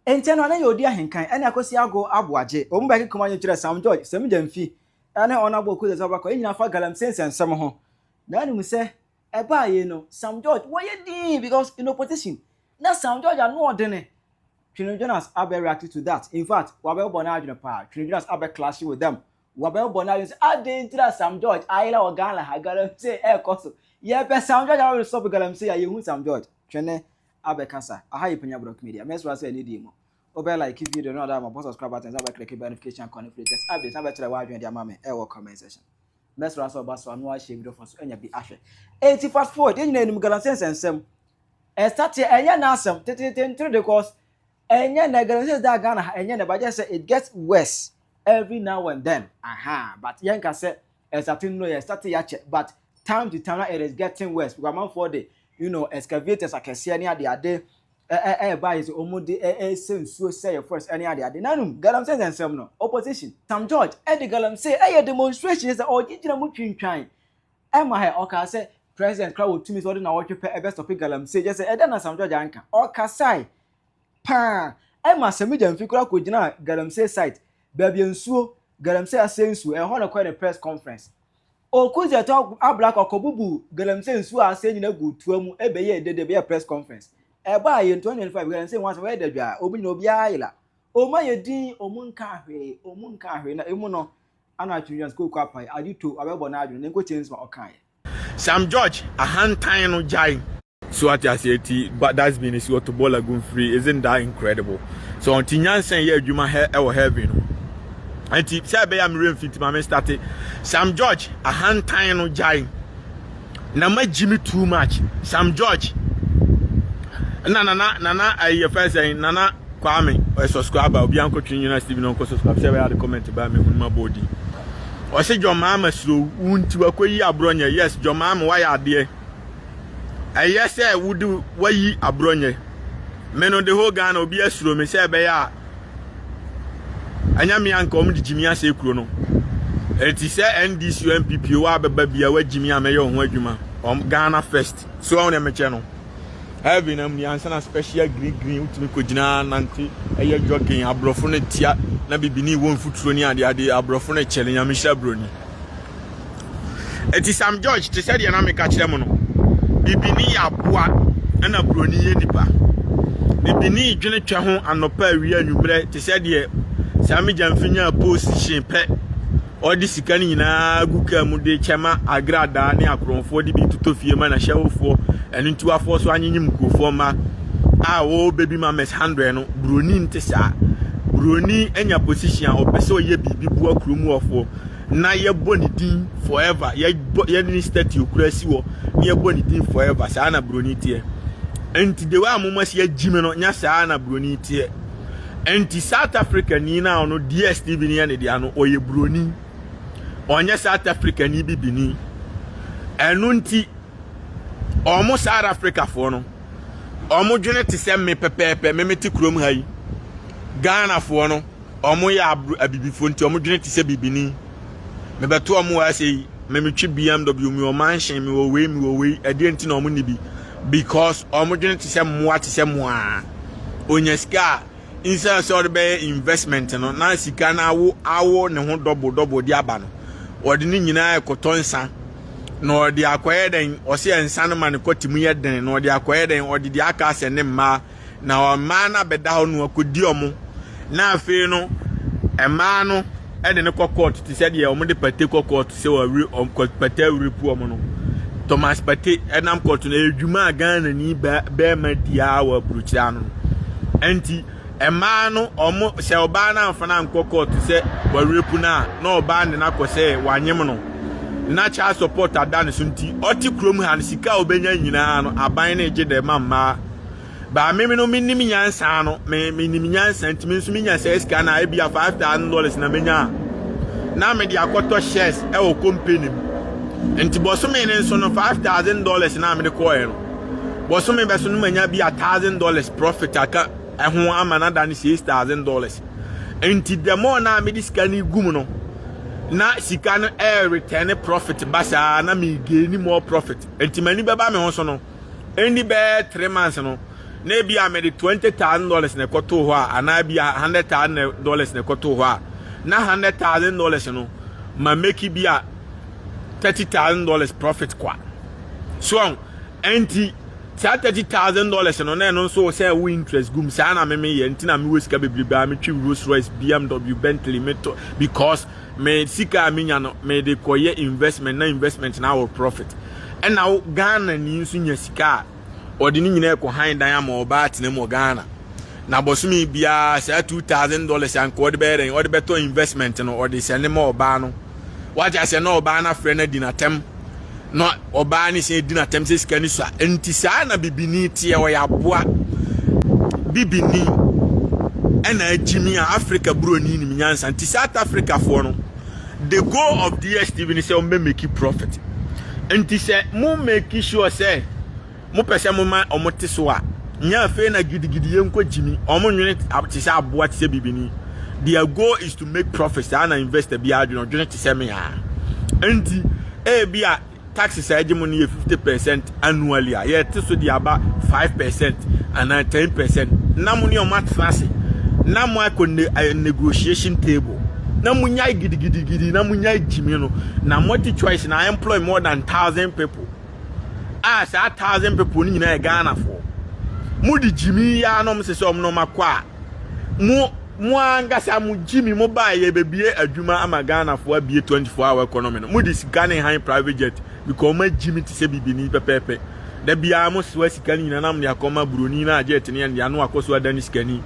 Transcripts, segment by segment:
Nkyɛn no, na yɛ odi ahenkan ɛne Akosi Ago Aboagye. Wɔn mu bɛkeka wɔn adwene kyerɛ Sam George, Sami Gyamfi, ɛne Honourable Okuo Sɛ Abakɔ. Yɛn nyinaa fa galamsey nsɛnsɛm ho. Na anim sɛ ɛbaa yei no, Sam George wɔyɛ din because in opposition. Na Sam George ano ɔdene. Twene Jonas abɛ react to that. In fact, wabɛbɔ n'adwene paa. Twene Jonas abɛ clash with them. Wabɛbɔ n'adwene sɛ adɛn nti na Sam George ayera wɔ Ghana ha, galamsey ɛrekɔ so. Yɛpɛ Sam George abɛ stop galamsey a yɛhu Sam George. Twene abɛkasa. Aha yɛ Panya Brok Media. Mɛsra sɛ ɛne die mu. Wobɛ like video no, ɔda ma bɔ subscribe button, sɛ wobɛ click bell notification icon for latest updates, na bɛkyerɛ w'adwene de ama me ɛwɔ comment section. Mɛsra sɛ ɔba so ano ahyɛ video fo so anya bi ahwɛ. Enti fast forward, yɛn nyinaa anim galamsey nsɛnsɛm. Ɛstart ɛnyɛ n'asɛm tetete ntoro de cause ɛnyɛ na galamsey da Ghana ha, ɛnyɛ na bagye sɛ it gets worse every now and then. Aha, but yɛn ka sɛ ɛstart no, yɛ start yɛ akyɛ, but time to time na it is getting worse because amanfoɔ de excavators akɛseɛ ne ade ade ɛ ɛ ɛɛba yi sɛ wɔn de ɛ ɛsɛ nsuo sɛ yɛ forest ɛne ade ade. Nanum galamsey nsɛnsɛm no, opposition Sam George ɛde galamsey ɛyɛ demonstration sɛ ɔgyegyina mu twintwan ɛma ha. Ɔkaa sɛ president kora wɔ tumi sɛ ɔde na ɔtwe pɛ ɛbɛ stop galamsey. Gyɛ sɛ ɛdɛ na Sam George anka ɔkasae paa ɛma Sami Gyamfi kora kɔgyina galamsey site baabi nsuo galamsey asɛ nsuo ɛhɔ na kɔyɛ ne press conference. Okudzeto Ablakwa kɔbubu galamsey nsuo a asɛ nyina gu tua mu ɛbɛyɛ dede bɛyɛ press conference. Ɛbaa yɛ 2025 galamsey ho asɛm wɔyɛ dadwa obi nyina obiara yela ɔmo ayɛ din, ɔmo nka hwee, ɔmo nka hwee. Na emu no ana atwene sukuu kɔ apae ade to abɛbɔ n'adwene ne nkɔkyɛ nsɛm a ɔkaeɛ. Sam George ahantan no gyae so ate aseɛ ti, but that's been esi ɔto bɔɔl agu mfiri. Isn't that incredible? So ɔnti nyansa yɛ adwuma hɛ ɛwɔ heaven no. Nti sɛ ɛbɛyɛ a mmerɛ mfi nti maame start. Sam George ahantan no gyae na ma gyi me too much. Sam George na Nana Nana ayi yɛ fɛ sɛn, Nana Kwame ɔyɛ subscriber. Obi ankɔtwe nyina Steve no nkɔ subscribe sɛ ɛbɛyɛ ade comment ba me hunu ma bɔɔdi. Ɔsɛ John Mahama suro wo nti wakɔyi Aborɔnyɛ. Yes, John Mahama wayɛ adeɛ. Ɛyɛ sɛ wode wayi Aborɔnyɛ me no, the whole Ghana obi asuro me sɛ ɛbɛyɛ a ɛnyɛ me anka ɔmo de gyimi asɛ kuro no. Ɛti sɛ NDC o, NPP o, wabɛba bia wagyimi a mɛyɛ wo ho adwuma. Ɔm Ghana first so ɔmo deɛ mekyɛ no heaven am ni ansa na special green green wotumi kɔgyina nante ɛyɛ jogging. Aborɔfo no tia na bibini wɔ mfuturo ne ade ade. Aborɔfo no kyɛle. Nyame hyira buroni. Ɛti Sam George te sɛ deɛ na meka kyerɛ mo no, bibini yɛ aboa ɛna buroni yɛ nipa. Bibini dwene twɛ ho anɔpa, awia, anwummerɛ. Te sɛ deɛ Sammy Gyamfi nya position pɛ, ɔde sika no nyinaa gu kaa mu de kyɛma agradaa ne akorɔmfoɔ de bi totɔ fie ma n'ahyɛwofoɔ. Ɛno nti wafoɔ so anyenyem nkurɔfoɔ mma a wɔwɔ baby mamas 100 no. Buroni nte saa. Buroni anya position a ɔpɛ sɛ ɔyɛ biribi boa kurom wɔfoɔ na yɛbɔ ne din forever, yɛbɔ yɛde ne statue kura si hɔ na yɛbɔ ne din forever. Saa na buroni teɛ. Nti de wa a moma si agyi mi no nya saa na buroni teɛ. Nti South Africa ni na ɔno DSTV ni yɛ ne deɛ no, ɔyɛ buroni, ɔnyɛ South Africa ni bibini. Ɛno nti ɔmo South Africa foɔ no, ɔmo dwene te sɛ me pɛpɛɛpɛ. Me te kurom ha yi, Ghana foɔ no, ɔmo yɛ abibifoɔ nti ɔmo dwene te sɛ bibini. Mebɛto ɔmo wɔ ase yi, me metwi BMW, mi wɔ mansion, mi wɔ wei, mi wɔ wei. Ɛdeɛ nti na ɔmo ni bi? Because ɔmo dwene te sɛ mmoa, te sɛ mmoa. Onya sika a, instead sɛ ɔde bɛyɛ investment no na sika no awo awo ne ho double double de aba no, ɔde ne nyinaa ɛkɔtɔ nsa na ɔde akɔyɛ dɛn? Ɔsɛ nsa no ma ne kɔte mu yɛ den na ɔde akɔyɛ dɛn? Ɔde deɛ aka asɛ ne mmaa na mmaa no abɛda hɔ no akɔdi ɔmo. Na afei no mmaa no ɛde ne kɔ court te sɛ deɛ ɔmo de Partey kɔ court sɛ wɔawuri ɔmo Partey awuri pu ɔmo no. Thomas Partey ɛnam court no edwuma a Ghana ni bɛrima diaa wɔ aburokyire ano no. Nti mmaa no, ɔmo sɛ ɔbaa no amfa no ankɔ court sɛ wɔawuri pu no a, na ɔbaa ne n'akɔ sɛ wanyem no na child support ada ne so. Nti ɔte kurom ha no, sika a ɔbɛnya nyinaa no, aban no gye dɛ ma mmaa baa. Mímí no mi nim nyansa no, mi mi nim nyansa. Nti mi nso mi nya sɛ sika na ebi a $5,000 na mi nya a, na mi de akɔtɔ shares ɛwɔ company mu. Nti bɔsome ne nso no, $5,000 na mi de kɔɛ no, bɔsome bɛ so no ma nya bi a $1,000 profit aka ɛho ama na da ne $6,000. Nti the more na mi de sika no gu mu no, na sika no ɛyɛ return profit ba saa na mi gain more profit. Nti m'ani bɛba mi ho so no, ɛni bɛyɛ 3 months no. Na ebi a mede $20,000 na ɛkɔtoo hɔ a, anaa bi a $100,000 na ɛkɔtoo hɔ a, na $100,000 no ma make bi a $30,000 profit kwa. So ɛnti saa $30,000 no, na ɛno nso sɛ ɛwo interest gum. Saa na meme yɛ, nti na mewɔ sika bebrebe a metwi Rolls Royce, BMW, Bentley metɔ, because me sika a menya no, mede kɔyɛ investment, na investment na awɔ profit. Ɛna wo Ghana ni nso nya sika a, ɔde ne nyinaa kɔ han dan ama ɔbaa tena mu wɔ Ghana, na bɔsome biara saa $2,000 anka ɔde bɛyɛ dɛn, ɔde bɛtɔ investment no, ɔde sɛ ne ma ɔbaa no. Wagye asɛ na ɔbaa no afrɛ no adi n'atɛm, na ɔbaa no sɛ di n'atɛm sɛ sika no sua. Nti saa na bibini teɛ, ɔyɛ aboa. Bibini ɛna agyimi a Africa buroni nim nyansa. Nti South Africa foɔ no, the goal of DStv ni sɛ ɔmo bɛ make profit. Nti sɛ mo make sure sɛ mo pɛ sɛ mo ma ɔmo te so a, nyɛ afei na gidigidi yɛn nkɔ gyimi. Ɔmo nwene te sɛ aboa, te sɛ bibini. Their goal is to make profit. Saa na investor bi adwene, ɔdwene te sɛ me a. Nti ebi a taxes a ɛgye mo no yɛ 50% annually a, yɛte so de aba 5% anaa 10%, na mo ne ɔmo atena ase na mo akɔ negotiation table, na mo nya gidigidigidi, na mo nya gyimi no, na Multi Choice na employ more than 1,000 people a, saa 1,000 people no nyinaa yɛ Ghanafoɔ. Mo de gyimi ya na ɔmo sɛ ɔmo na ɔmo akɔ a, mo ankasa mo gyimi mo baa yɛ bebie adwuma ama Ghanafoɔ abie 24 hour economy no, mo de sika ne han private jet, because ɔmo agyimi te sɛ bibini pɛpɛɛpɛ. Da biara mo soa sika no nyinaa nam de akɔma buroni na jet ne yɛn de ano akɔ so ada ne sikani.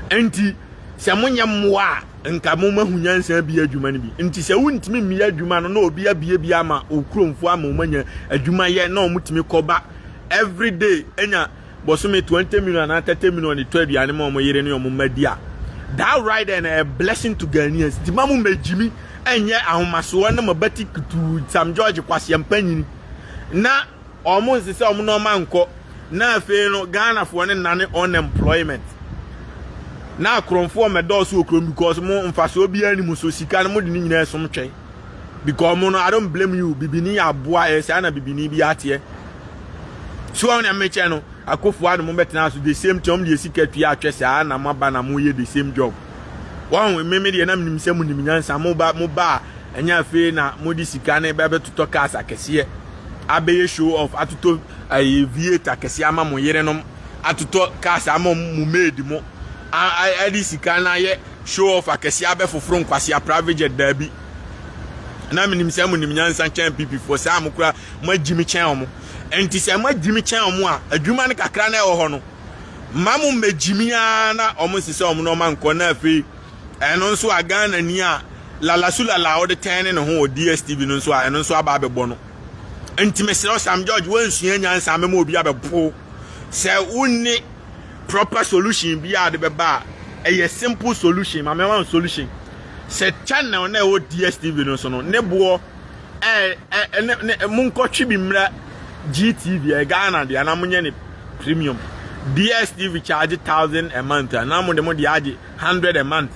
Nti sɛ monyɛ mmoa a, nka mo mahu nyansa bi adwuma no bi. Nti sɛ wontumi mmie adwuma no na obi abie bi ama okuromfoɔ ama wɔn anya adwuma yɛ, na wɔn tumi kɔba everyday anya bɔsome 20 million anaa 30 million de tɔ aduane ma wɔn yere ne wɔn mma di a, that right there na a blessing to Ghanaians. Nti ma mo mɛgyimi ɛnyɛ ahomasoɔ ne mo bɛti kutuu. Sam George kwaseɛ mpanyini na ɔmo nsesɛ ɔmo nɔɔma nkɔ, na afei no Ghanafoɔ ne nane unemployment na akorɔmfoɔ mɛdɔɔso wɔ kurom, because mo mfasoɔ biara ni mu so. Sika no mo de ne nyinaa som twɛn, because mo no, I don't blame you. Bibini yɛ aboa, ɛyɛ saa na bibini bi ateɛ so. Wɔn na mekyɛ no akofo ano mo bɛtena so the same thing, ɔmo de sika tua atwɛ saa na mo aba na mo yɛ the same job. Wɔn mmemme deɛ, nam nim sɛ mo nim nyansa. Mo ba a, ɛnyɛ afei na mo de sika ne bɛbɛtotɔ cars akɛseɛ abɛyɛ show off, atotɔ ɛyɛ V8 akɛseɛ ama mo yerenom, atotɔ cars ama mo maid, mo ɛde sika na ayɛ show off akɛseɛ abɛfoforo nkwasea private jet. Daabi, na menim sɛ mo nim nyansa kyɛn NPP foɔ. Saa mo kora mo agyi mi kyɛn ɔmo. Nti sɛ mo agyi mi kyɛn ɔmo a, adwuma no kakra na ɛwɔ hɔ no, ma mo mmɛgyi mi ara na ɔmo nsesɛ ɔmo na ɔmo ankɔ. Na afei ɛno nso a, Ghana ni a lalasu lala a ɔde tɛn ne ne ho wɔ DStv no nso a, ɛno nso aba abɛbɔ no. Nti mesrɛ Sam George, wɔnsua nyansa mɛma obi abɛpo sɛ wonni proper solution bi a de bɛba a, ɛyɛ simple solution. Maame ma solution sɛ channel na ɛwɔ DStv no so no, ne boɔ ɛɛ ɛ ne ne monkɔtwe bi mmra GTV ɛ Ghana deɛ, anaa monyɛ ne premium. DStv charge 1,000 a month, anaa mo de mo de agye 100 a month.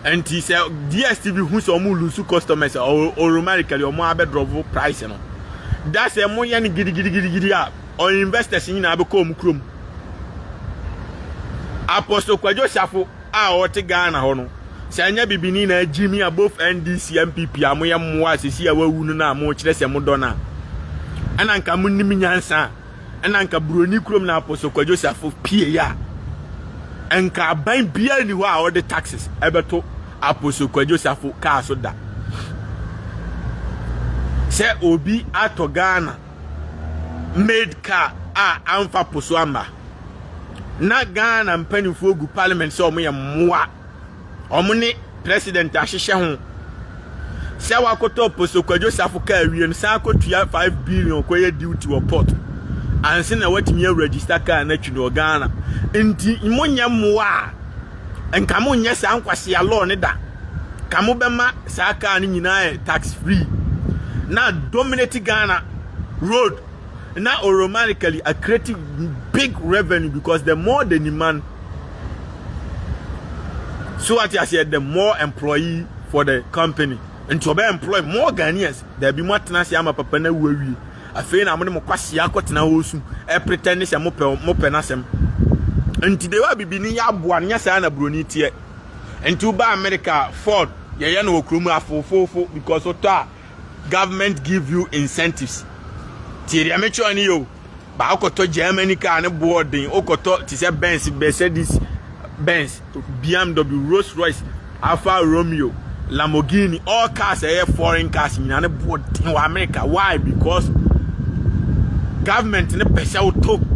Nti sɛ DStv hu sɛ ɔmo lose customers, automatically ɔmo abɛ drop price no. Da sɛ moyɛ no gidigidigidi a, ɔn investors nyinaa bɛkɔ ɔmo kurom. Apostle Kwadwo Safo a ɔte Ghana hɔ no, sɛ ɛnyɛ bibini na agyi mi a, both NDC, NPP a moyɛ mmoa a sisi a wawu no na mokyerɛ sɛ modɔ no a, ɛna nka monim nyansa a, ɛna nka buroni kurom na Apostle Kwadwo Safo pie a, nka aban biara ni hɔ a ɔde taxes ɛbɛto Apostle Kwadwo Safo kaa so da sɛ obi atɔ Ghana made car a amfa po so ama. Na Ghana mpanimfoɔ gu parliament sɛ ɔmo yɛ mmoa, ɔmo ne president ahyehyɛ ho sɛ wakɔtɔ Apostle Kwadwo Safo kaa wie no, san akɔtua 5 billion kɔyɛ duty wɔ port anse na watumi aregister kaa n'akyi no wɔ Ghana. Nti monyɛ mmoa a, nka monyɛ saa nkwasea law ne da ka mo bɛma saa kaa no nyinaa yɛ tax free na dominate Ghana road, na automatically a creating big revenue, because the more the demand so what you say, the more employee for the company. Nti ɔbɛ employ more Ghanaians. Dabi, mo atena ase ama papa na wu awie, afei na mo de mo kwasia akɔtena hɔ su ɛpretend sɛ mo pɛ n'asɛm. Nti de wa bibini yɛ aboa no nyɛ saa na buroni teɛ. Nti woba America Ford yɛyɛ no wɔ kurom afofoofo because wotɔ a government give you incentives. Tie deɛ mekyerɛ no yɛ o. Ba wokɔtɔ Germany car ne boɔ den wokɔtɔ te sɛ Benz, Mercedes Benz, BMW, Rolls Royce, Alfa Romeo, Lamborghini, all cars ɛyɛ foreign cars nyinaa ne boɔ den wɔ America. Why? Because government ne pɛ sɛ wotɔ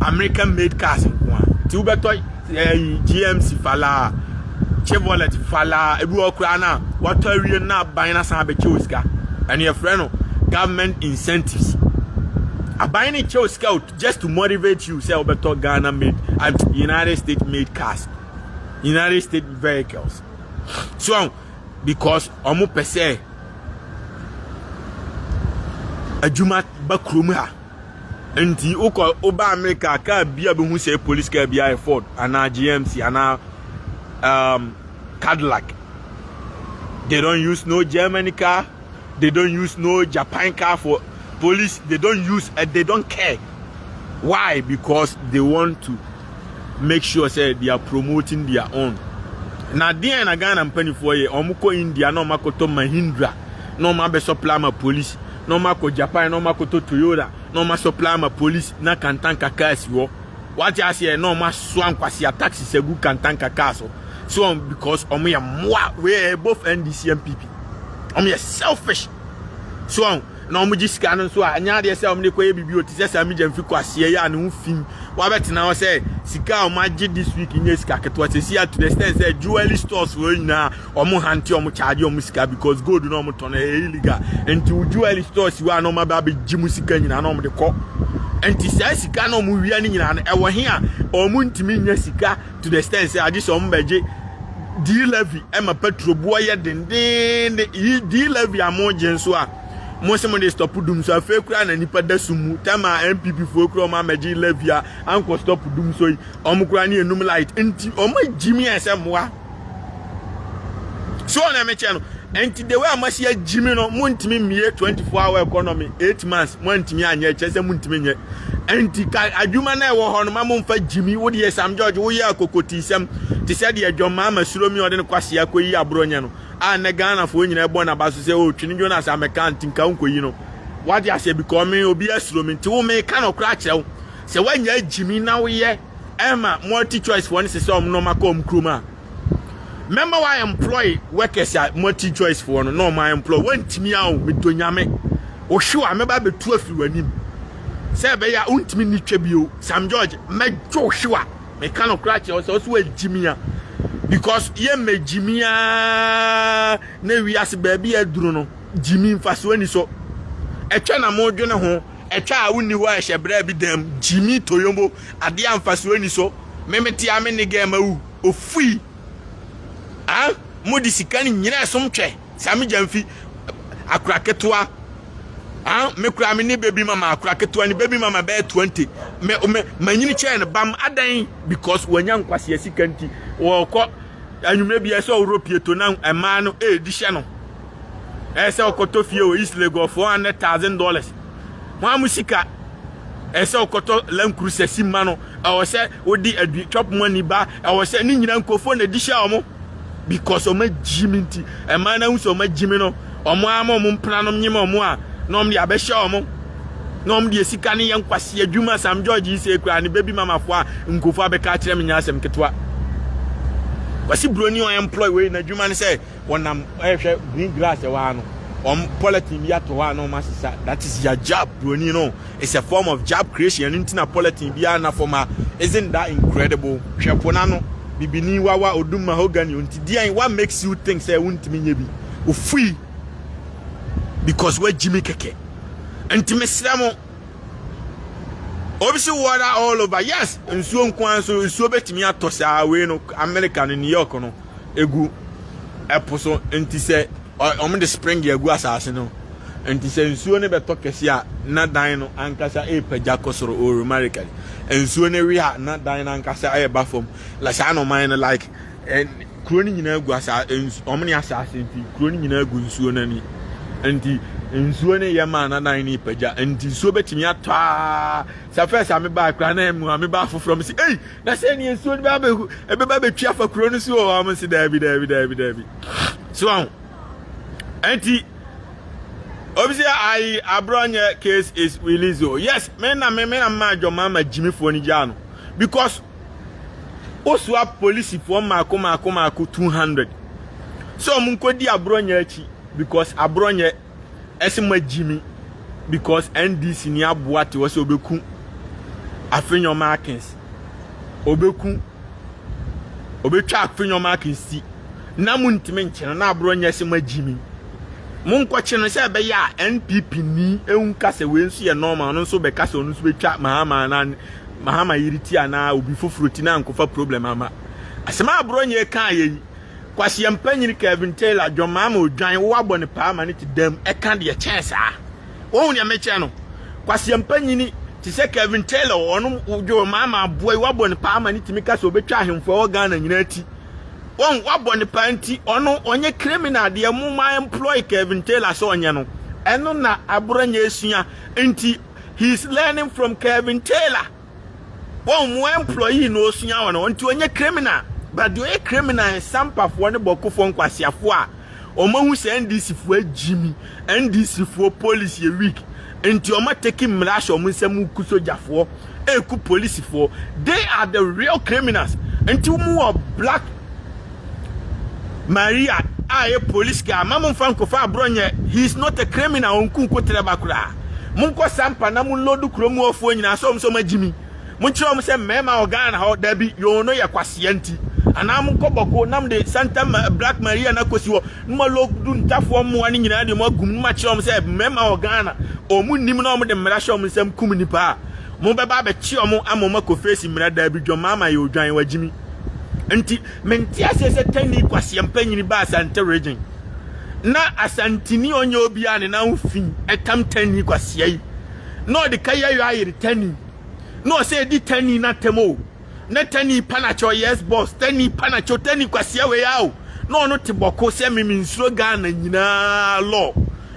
American made cars nko a. Nti wobɛtɔ ɛyi GMC falaa, Chevrolet falaa, ebi wɔ koraa na watɔ awie na aban na san abɛkyɛ wo sika. Ɛno yɛfrɛ no government incentives. Aban ne kyɛ wo sika just to motivate you sɛ wobɛtɔ Ghana made and United States made cars, United States vehicles. So because ɔmo pɛ sɛ adwuma ba kurom ha. Nti wokɔ woba America car bi a bɛhu sɛ police car bi ayɛ Ford anaa GMC anaa Cadillac. They don't use no Germany car. They don't use no Japan car for police. They don't use they don't care. Why? Because they want to make sure say they are promoting their own. Na deɛn na Ghana mpanimfoɔ yɛ? Wɔn kɔ India na wɔn akɔtɔ Mahindra na wɔn abɛ supply ma police, na wɔn akɔ Japan na wɔn akɔtɔ Toyota na wɔn supply ma police na kantanka cars wɔ. Wate aseɛ? Na wɔn asoa nkwasia taxis agu kantanka cars so. So because wɔn yɛ mmoa wei both NDC and NPP. Wɔn yɛ selfish. So na wɔn gye sika no nso a ɛnyɛ adeɛ sɛ wɔn de kɔyɛ biribi o te sɛ Sammy Gyamfi kɔ aseɛ yi a ne ho fi wabɛtena hɔ sɛ sika a wɔn agye this week nyɛ sika ketewa sɛ si to the extent sɛ jewelry stores wɔ nyinaa wɔn hante wɔn charge wɔn sika because gold na wɔn tɔn no ɛyɛ illegal. Nti jewelry stores wɔ a na wɔn aba abɛgye mu sika nyinaa na wɔn de kɔ. Nti saa sika na wɔn wia no nyinaa no ɛwɔ he a wɔn ntumi nya sika to the extent sɛ agye sɛ wɔn bɛgye D levy ɛma petrol boɔ yɛ dendenden yi. D levy a mo gye nso a mo sɛ mo de stop dum so afei kura na nipa da sum mu tama NPP foɔ kura ɔmo amagye levy a ankɔ stop dum so yi ɔmo kura ne enum light. Nti ɔmo agyi mi ɛsɛ mmoa so ɔna ɛmɛkyɛ no. Nti the way a mo asi agyi mi no, mo ntumi mmie 24 hour economy 8 months mo ntumi anyɛ kyerɛ sɛ mo ntumi nyɛ. Nti ka adwuma na ɛwɔ hɔ no ma mo nfa gyi mi. Wo deɛ Sam George woyɛ akokoti sɛm te sɛ deɛ dwɔn ama suro mi ɔde ne kwasi akɔyi aborɔ no a ne Ghanafoɔ nyinaa bɔ n'aba so sɛ o Twene Jonas amɛka nti nka nkɔyi no. Wade aseɛ? Because me obi asuro mi nti wo me ka no kora kyerɛ wo sɛ woanya agyi mi na woyɛ ɛma multi choice foɔ no sɛ sɛ ɔmo nɔɔma kɔ ɔmo kurom a mɛma wa employ workers a multi choice foɔ no na ɔmo employ wɔntumi a o metɔ nyame ohwiw a mɛba abɛtu afiri w'anim sɛ ɛbɛyɛ a wontumi ni twa bio. Sam George, mɛdwo ohwiw a meka no kora kyerɛ wo sɛ ɔso agyi mi a because yɛ mɛ gyimi aa na wiase baabi aduro no gyimi mfasoɔ ni so ɛtwa na mo dwene ho ɛtwa a wonni hɔ a ɛhyɛ brɛ bi dɛm gyimi toyombo adeɛ a mfasoɔ ni so meme te ame ne gɛɛ ma wu ofui ah mo de sika no nyinaa ɛsom twɛ. Sammy Gyamfi akora ketewa ah me kura me ne baby mama akora ketewa ne baby mama bɛyɛ 20 me me manyini kyɛn no bam adan because wanya nkwasia sika nti wɔkɔ anwummerɛ bi ɛsɛ ɔworɔ pieto na mmaa no ɛredi hyɛ no ɛsɛ ɔkɔtɔ fie wɔ East Legon $400,000 wɔn amu sika ɛsɛ ɔkɔtɔ Land Cruiser si ma no ɛwɔ sɛ wodi adu chop money ba ɛwɔ sɛ ne nyinaa nkurɔfoɔ na ɛdi hyɛ wɔn because ɔmo agyi mi nti mmaa no ahu sɛ ɔmo agyi mi no ɔmo ama ɔmo mpena nom nyim ɔmo a na ɔmo de abɛhyɛ ɔmo na ɔmo de sika ne yɛ nkwasi adwuma. Sam George yi sɛ ekura ne baby mama fo a nkurɔfoɔ abɛka akyerɛ me nyɛ asɛm ketewa. Wɔsi buroni ɔyɛ employ wei n'adwuma ne sɛ wɔnam ɛhwɛ green grass ɛwɔ ha no wɔn polythene bi ato hɔ a na wɔn asesa. That is your job. Buroni no, it's a form of job creation. Ɛno nti na polythene bi ana fam ha. Isn't that incredible? Hwɛ po n'ano bibini wawa odum mahogany nti deɛn? What makes you think sɛ wuntumi nye bi ofui because wagyi mi kɛkɛ? Nti mesrɛ mo, obi si water all over. Yes, nsuo nko ara nso nsuo bɛtumi atɔ saa wei no America no New York no egu ɛpo so nti sɛ ɔmo de spring agu asase no nti sɛ nsuo no bɛtɔ kɛse a na dan no ankasa ɛrepagya kɔ soro automatically. Nsuo no wi a na dan no ankasa ɛreba fam la saa na ɔman no like ɛ kuro no nyinaa gu asa nsu ɔmo ne asase nti kuro no nyinaa gu nsuo no ani. Nti nsuo no yɛ maa na dan no repagya. Nti nsuo bɛtumi atɔ aa. Sɛ first a mebaa koraa na ɛmu a mebaa foforɔ me se ei na sɛ neɛ nsuo no bɛba bɛhu ɛbɛba bɛtwi afa kuro no so o. Wɔn se daabi daabi daabi daabi. So ahu. Nti obi sɛ ayi aborɔ case is released o. Yes, me na me me na mmaa adwɔma ma gyimifoɔ no gyaa no because wosoa polisifoɔ mmaako mmaako mmaako 200 sɛ ɔmo nkɔdi aborɔnyɛ akyi because aborɔnyɛ ɛsɛ mo agyimi because NDC ni aboa te hɔ sɛ obeku Afenyo Markins, obeku, obetwa Afenyo Markins ti na mo ntumi nkye no na aborɔnyɛ sɛ mo agyimi. Monkɔkye no sɛ ɛbɛyɛ a NPP ni nka sɛ wei nso yɛ normal, ɔno nso bɛka sɛ ɔno nso bɛtwa Mahama anaa Mahama yere ti anaa obi foforɔ ti na ankɔfa problem ama. Asɛm a aborɔnyɛ kaa yɛ yi, Kwasia mpanyin Kevin Taylor, John Mahama odwan, wo abɔ ne paa ma ne ti dam, ɛka deɛ kyɛn saa. Wohu deɛ mekyɛ no? Kwasia mpanyin te sɛ Kevin Taylor, ɔno John Mahama aboa yi, wabɔ ne paa ma ne tumi ka sɛ ɔbɛtwa ahemfo ɛwɔ Ghana nyinaa ti. Wɔn wabɔ ne paa nti, ɔno ɔnyɛ criminal deɛ mo ma employ Kevin Taylor sɛ ɔnyɛ no. Ɛno na aborɔnyɛ esua nti he is learning from Kevin Taylor. Wɔn mo employee na osua wɔn no nti ɔnyɛ criminal, but deɛ ɔyɛ criminal yɛ sampafoɔ ne bɔkofoɔ nkwasiafoɔ a wɔn ahu sɛ NDC foɔ agyimi, NDC foɔ police yɛ weak nti wɔn ateki mmara ahyɛ wɔn nsam ku sogyafoɔ, eku polisifoɔ. They are the real criminals. Nti wɔn wɔ Black Maria a ɛyɛ police car ma mo nfa nkɔfa aborɔnyɛ. He is not a criminal. Ɔnku nkotrɛba koraa. Monkɔ Sampa na mo load kurom hɔfoɔ nyinaa sɛ ɔmo sɛ ɔmo agyimi. Monkyerɛ ɔmo sɛ mmarima wɔ Ghana hɔ dabi yɔn no yɛ kwaseɛ nti anaa monkɔ Bɔko nam de Santa Black Maria na kɔsi hɔ na mo load ntafoɔ mmoa no nyinaa de mo agum na mo akyerɛ ɔmo sɛ mmarima wɔ Ghana ɔmo nim na ɔmo de mmara hyɛ ɔmo nsam kum nipa a mo bɛba abɛkye ɔmo ama ɔmo akɔ face mmara. Dabi, dwɔma ama yɛ odwan wagyimi. Nti mente aseɛ sɛ tani kwaseɛ mpanyini ba Asante Region na Asantini ɔnyɛ obiara ne nan fi ɛtam tani kwaseɛ yi na ɔde ka yɛyɔ ayere tani na ɔsɛ edi tani n'atɛm o na tani panakyɛw, "Yes boss," tani panakyɛw, tani kwaseɛ wei a o na ɔno te bɔko sɛ me nsuro Ghana nyinaa law,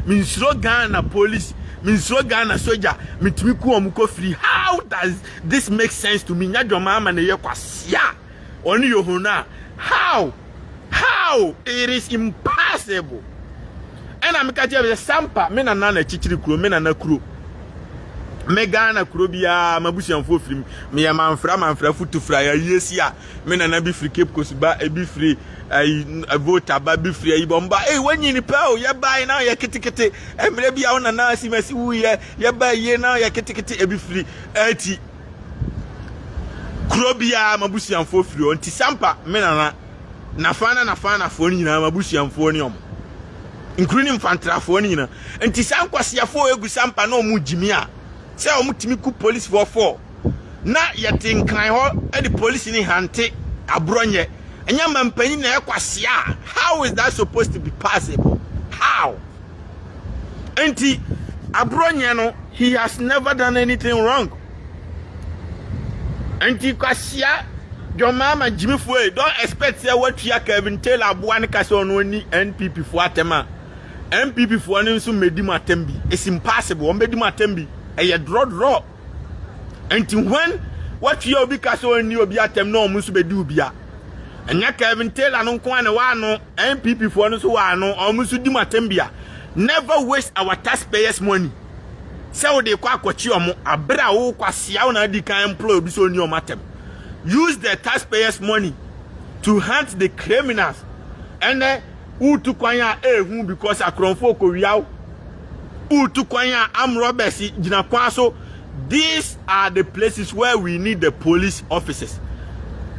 me nsuro Ghana police, me nsuro Ghana soja, metumi ku wɔn kɔ firi. How does this make sense to me? Nya dwɔma ama na yɛ kwaseɛ ɔne yohona. How it is impossible. Ɛna meka kyerɛ sɛ Sampa me nana na akyikyiri kuro, me nana kuro, me Ghana kuro biara m'abusuafoɔ firi mu. Meyɛ Manfra, Manfra futufra yɛayie si a me nana bi firi Cape Coast ba, ebi firi ayi Volta ba, bi firi ayi bɔn ba. Ei, wɔnyi nipa o, yɛbae na yɛ ketekete mmerɛ bi a wo nana asi ma si wuyɛ yɛba yie na yɛ ketekete ebi firi ɛti kuro biara m'abusuafoɔ firi hɔ. Nti Sampa me nana nafa na nafa nafoɔ no nyinaa m'abusuafoɔ ne ɔmo nkuru ne mfantrafoɔ no nyinaa. Nti saa nkwasiafoɔ egu Sampa na ɔmo gyimi a sɛ ɔmo tumi ku polisifoɔ fɔ na yɛte Nkran hɔ ɛde polisi ne hante aborɔnyɛ ɛnyɛ mampanyin na ɛkwasia. How is that supposed to be possible? How? Nti aborɔnyɛ no, he has never done anything wrong. Nti kwasia dwɔmaama gyimifoɔ yi, don't expect sɛ watua Kevin Taylor aboa ne kasa ɔno ani NPP foɔ atɛm a NPP foɔ no nso mmɛdi mu atɛm bi. It's impossible. Wɔn bɛdi mu atɛm bi ɛyɛ dorɔdorɔ. Nti when watua obi kasa ɔnni obi atɛm na ɔmo nso bɛdi obi a ɛnyɛ Kevin Taylor no nko ara na waano NPP foɔ no nso waano ɔmo nso di mu atɛm bi a, never waste our taxpayers' money sɛ wode kɔ akɔkye ɔmo abere a wokɔ asia wo na adi kan employ obi sɛ ɔnni ɔmo atɛm. Use the taxpayers' money to hunt the criminals. Ɛnɛ wotu kwan a ehu because akorɔmfoɔ kɔ wo, wotu kwan a armed robbers gyina kwan so. These are the places where we need the police officers.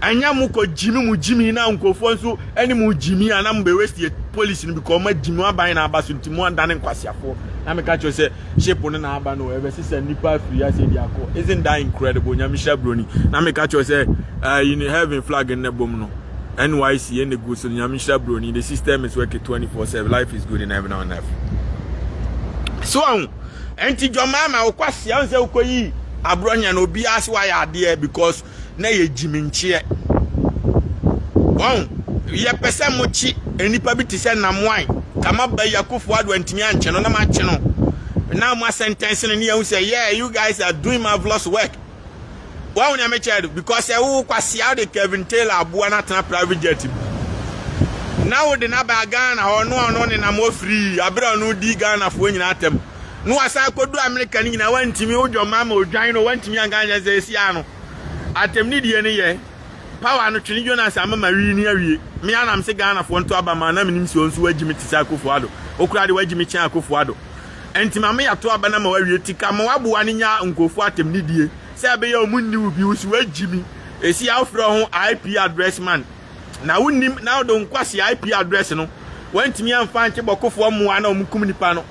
Ɛnyɛ mo kɔ gyimi mo gyimi na nkurɔfoɔ nso ɛne mo gyimi a na mo bɛ waste yɛ police no because ɔmo gyimi aban na aba so. Nti mo adane nkwasiafoɔ na meka kyerɛ sɛ ship no na aba no ɛbɛ sisa nipa afiri ase di akɔ. Isn't that incredible? Nyame broni na meka kyerɛ sɛ in heaven flag ne bom no NYC ɛna gu so. Nyame hyira broni. The system is working 24/7. Life is good in heaven on earth. So ahun ɛnti dwɔmaa wokɔ asia sɛ wokɔ yi aborɔnya na obiara sɛ wayɛ adeɛ because na yɛ gyimi nkyeɛ wɔn yɛpɛ sɛ mokye nnipa bi te sɛ namoan. Kama ba yi Akufo Addo antumi ankye no na makye no. Na mo asɛntɛnse no ne yɛhu sɛ yeah you guys are doing marvelous work. Wahu nea mekyerɛ no because sɛ wo kwasea wode Kevin Taylor aboa no atena private jet mu na wode no aba Ghana hɔ no ɔno nenam hɔ free abere a ɔno di Ghanafoɔ nyinaa atam na wasan akɔdu Amerika no nyinaa wantumi wodwɔ ma ma odwan no wantumi anka nkyɛn sɛ ɛsi ano atam ne die no yɛ power no twene Jonas ama ma wi ni awie me anam se Ghanafoɔ nto aba ma na menim sɛ ɔnso wagyi me te sɛ Akufo Addo okura de wagyi me kyɛn Akufo Addo Ɛnti ma me ato aba na ma wawie ti ka ma waboa no nya nkurɔfoɔ atɛm ne die sɛ ɛbɛyɛ ɔmo nni wo bi wo so wagyi mi ɛsi a wofrɛ ho IP address man na wonim na wode nkwasi IP address no wantumi amfa ankye bɔkofoɔ mmoa na ɔmo kum nipa no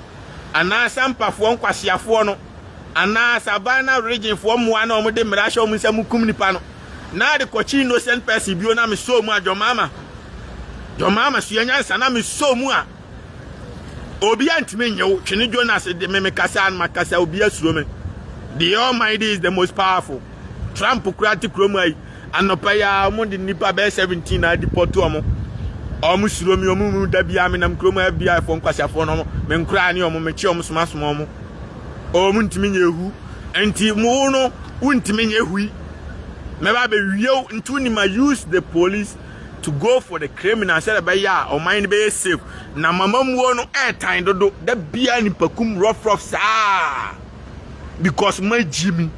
anaa sampafoɔ nkwasiafoɔ no anaa savannah regionfoɔ mmoa na ɔmo de mmara ahyɛ ɔmo nsa mu kum nipa no na de kɔkye innocent person bio na mesɔɔ mu a dwɔmaama dwɔmaama sua nyansa na mesɔɔ mu a Obi antumi nye wo twene Jonas de me mekasa no makasa obi asuro me. The Almighty is the most powerful. Trump kura te kurom ayi anɔpa yi a wɔn de nipa bɛyɛ 17 na adipɔto wɔn. Wɔn suro mi wɔn mu da biara menam kurom FBI foɔ nkwasiafoɔ no me nkoraa ne wɔn mekye wɔn somasoma wɔn. Wɔn ntumi nyɛ ehu nti mo no wontumi nyɛ hui. Mɛba abɛwie wo nti wonim a use the police to go for the criminal sɛdeɛ ɛbɛyɛ a ɔman no bɛyɛ safe na mamamuo no ɛɛtan dodo da biara nipakum rough rough saa because moagyi mi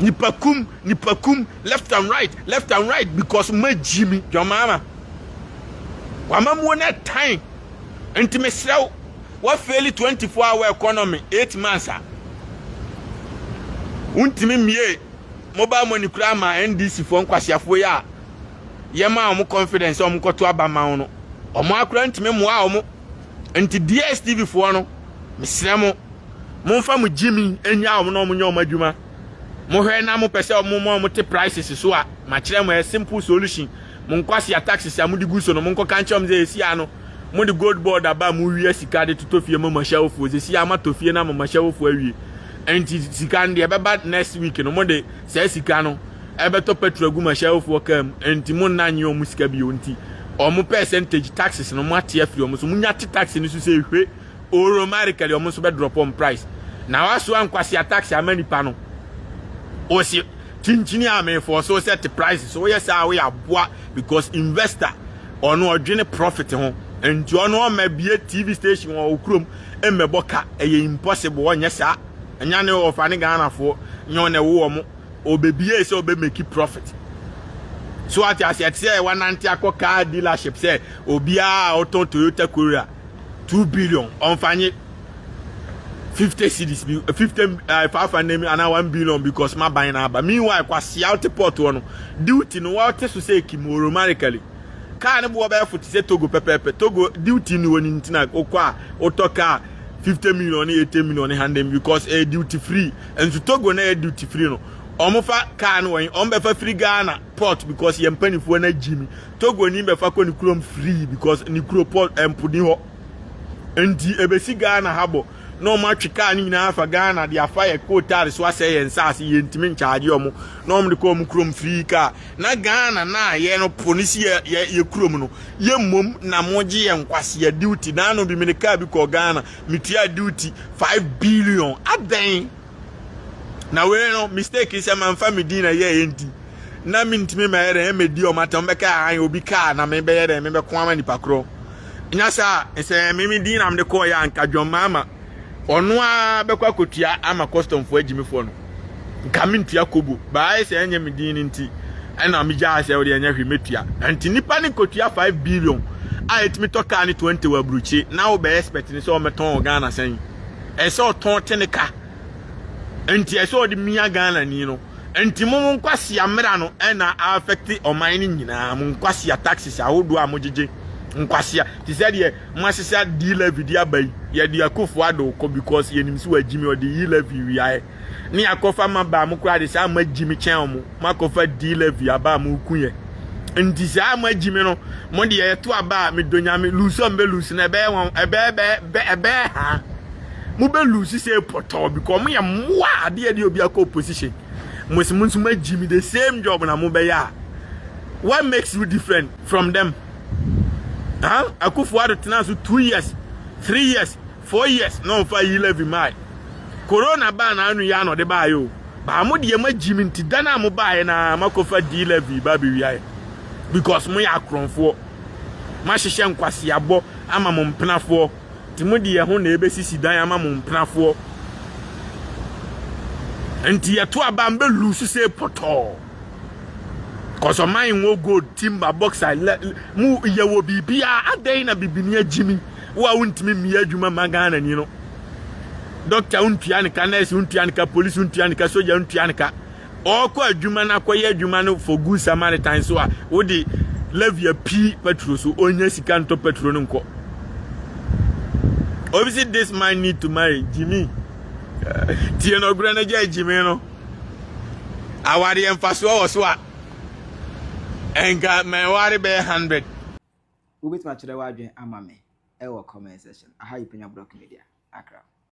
nipakum nipakum left and right left and right because moagyi mi dwamaama wamamuo no ɛtan nti mesrɛ wo wafeeli 24 hour economy 8 months a wontumi mmie mobile money koraa ma NDC foɔ nkwaseafoɔ yi a yɛma wɔn confidence sɛ wɔn kɔto aba ma wɔn no wɔn akora ntumi mmoa wɔn nti DSTV foɔ no mesrɛ mo momfa mo gyimi nya wɔn na wɔn nyɛ wɔn adwuma mohwɛ na mopɛ sɛ wɔn ma wɔn te prices so a makyerɛ mo ɛ simple solution mo nkwasea taxes a mode gu so no monkɔka nkyerɛ wɔn sɛ ɛsi ano mode gold board aba a mowia sika de totɔ fie ma mo ahyɛwofoɔ sɛsi a moatɔ fie no ama mo ahyɛwofoɔ awie nti sika no deɛ ɛbɛba next week no mode saa sika no ɛbɛtɔ petrol agu mo ahyɛwofoɔ kaa mu nti mo nna nye wɔn sika bio nti wɔn percentage taxes no mo ate afiri wɔn so monya te tax no so sɛ ehwe automatically wɔn nso bɛ drop wɔn price na wasoa nkwasea tax ama nipa no wɔsi kyinkyini a mefɔ so sɛ te price so woyɛ saa woyɛ aboa because investor ɔno ɔdwene profit ho nti ɔno ɔma bie tv station wɔ okurom mmɛbɔ ka ɛyɛ impossible ɔnyɛ saa ɛnya ne ɔfa ne ghanafoɔ nyɛ ɔna ɛwo wɔn ɔbɛbie sɛ ɔbɛ make profit so ate ase ɛte sɛ wanante akɔ car dealership sɛ obiara a ɔtɔn Toyota Corolla 2 billion ɔnfa nye 50 cedis bi 50 500 anaa 1 billion because ma ban na aba. Meanwhile kwasia wote port hɔ no duty no wɔte so sɛ ekim automatically car ne boɔ bɛyɛ fo te sɛ Togo pɛpɛɛpɛ. Togo duty ni wɔ ne ntina okɔ a wotɔ car 50 million ne 80 million ne 100 because ɛyɛ duty free. Nso Togo na ɛyɛ duty free no ɔmo fa car no wɔn ɔmo bɛfa free Ghana port because yɛn mpanimfoɔ no agyi mi. Togo ni bɛfa kɔ ne kurom free because ne kuro port ɛmpo ni hɔ nti ebesi Ghana ha bɔ na ɔmo atwe kaa no nyinaa afa Ghana de afa yɛ kootaare so asɛ yɛn nsaase yɛntumi nkyagye ɔmo na ɔmo de kɔ ɔmo kurom free car na Ghana na yɛ no po ne si yɛ yɛ yɛ kurom no yɛ mmom na mo gye yɛ nkwaseɛ duty naano bi mi de car bi kɔ Ghana metua duty 5 billion adɛn na wei no mistake sɛ manfa mi din na yɛ yɛ nti na mi ntumi ma yɛ dɛ ɛmɛ di ɔmo atam bɛka ahan obi car na mi bɛyɛ dɛ mi bɛko ama nipa korɔ nya saa sɛ mi mi din na mi de kɔɔ yɛ anka dwɔn maama ɔno a bɛkɔ akɔtua ama customfoɔ agyimifoɔ no nka mi ntua kobo baa sɛ ɛnyɛ mi din no nti ɛna mi gyaa sɛ ɔde ɛnyɛ hwee mɛtua. Nti nipa ne kɔtua 5 billion a yɛtumi tɔ kaa ne 20 wɔ aburukyire na wobɛ expect ne sɛ ɔmɛtɔn wɔ Ghana sɛn ɛsɛ ɔtɔn te ne ka nti ɛsɛ ɔde mia Ghana ni no nti mo mo nkwasia mmera no ɛna affect ɔman no nyinaa. Mo nkwasia taxes ahodoɔ a mo gyegye nkwasia te sɛ deɛ mo ahyehyɛ d levy de aba yi yɛde Akufo Addo kɔ because yɛnim sɛ wagyi mi ɔde e levy wiaɛ ne akɔfa ma ba mo koraa de saa mo agyi mi kyɛn mo mo akɔfa d levy aba a mo ku yɛ nti saa mo agyi mi no mo deɛ yɛto aba a medɔ Nyame lose a mbɛ lose na ɛbɛyɛ wɔn ɛbɛyɛ bɛyɛ ɛbɛyɛ ha mo bɛ lose sɛ pɔtɔɔ because mo yɛ mmoa adeɛ deɛ obi akɔ opposition mo si mo nso mo agyi mi the same job na mo bɛyɛ a what makes you different from them? Ha? Akufo Addo tena so 2 years, 3 years, 4 years na ɔmfa yi levy mae. Corona baa na anu ya na ɔde baayɛ o. Baa mo deɛ moagyi me nti da no a mobaeɛ na makɔfa D levy ba bɛwiaeɛ. Because moyɛ akorɔmfoɔ. Moahyehyɛ nkwaseabɔ ama mo mpenafoɔ. Nti mo de yɛn ho na ɛbɛsisi dan ama mo mpenafoɔ. Nti yɛto aba mbɛ lusu sɛ pɔtɔɔ. Cause ɔman nwɔ gold, timber, bauxite, mo yɛwɔ biribiara. Adɛn na bibini agyimi wo a wontumi mmia adwuma ma Ghana ni no. Doctor wontua ne ka, nurse wontua ne ka, police wontua ne ka, soldier wontua ne ka. Ɔrekɔ adwuma no akɔyɛ adwuma no for good Samaritan so a wode levy api petrol so ɔnya sika ntɔ petrol no nkɔ. Obi si this man need to marry Jimmy. Tie no ɔgorɔ no gya Jimmy no. Awareɛ mfasoɔ wɔ so a ɛnka mɛware bɛyɛ 100. Wobɛtumi akyerɛ w'adwene ama me ɛwɔ comment section. Aha yi Panya Block Media, Accra.